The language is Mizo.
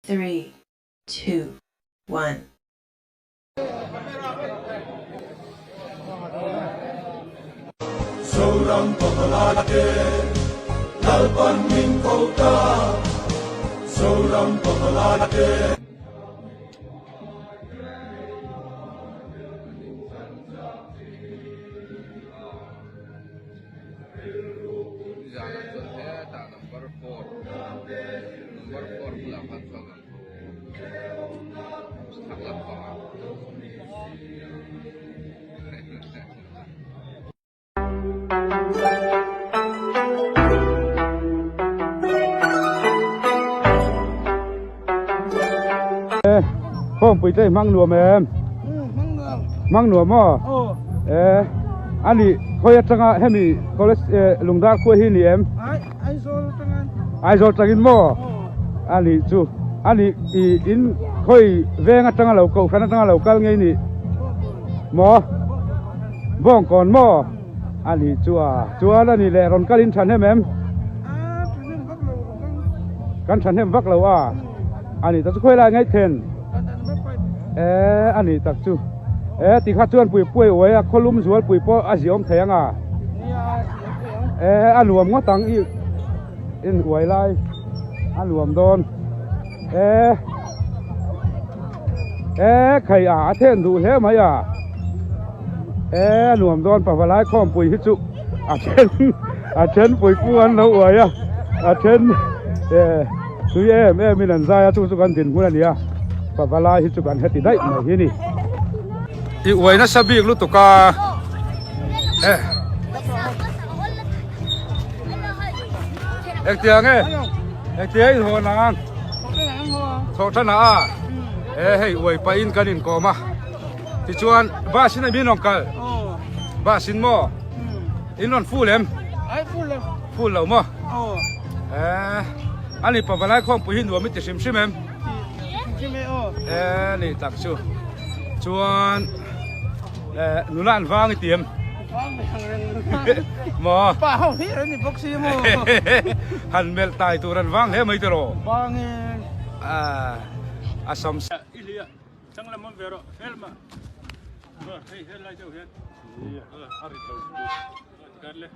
3, 2, 1. Zoram pavalai te Lalpan min ko ta Zoram pavalai te. Zanah chuan hetah number 4 number 4 bulah khan chuan an thu chhak lampangah. Khawmpui te hmang nuam em? Hmang nuam maw? E ani khawi atanga hemi college Lungdar khua hi ni em? Aizawl atangin maw? Ani chu ani i in khawi veng atanga lo kohhran atanga lo kal ngei ni maw? Bawngkawn maw? Ani chu a chuan ani leh rawn kalin thahnem em? Kan thahnem vak lo a. Ani tak chu khawi lai ngaih then e ani tak chu e tikha chuan pui puai uai a khawlum zual pui pawh a ziawm thei anga e a nuam ngawt ang i in uai lai a nuam dawn e e khai a a then duh hle mai a e a nuam dawn pavalai khawmpui hi chu a then a then pui pu an lo uai a a then e Tui em em in an zai a chu chu kan dinhmun a ni a pavalai hi chu kan heti daih mai hi ni. I uai nasa bik lutuk a e Engtiang nge engtiang in hawn ang thawh than ah a e hei uai pah in kan inkawm a tichuan bus in a min rawn kal bus in maw in rawn full em full lo maw. Eh, ani pavalai khawmpui hi nuam i ti hrim hrim em? Hrim e aw. Eh, ni tak chu. Chuan eh nula an vang i ti em? Vang ve ang reng nula. Maw? Pa ho hi an ni bawk si maw? Han melh tai tur an vang hle mai tiraw? Vang e. Ah, a sam. I hlia chang lam awm ve rawh helma hei helai deuh hian a rit lo tikhan le.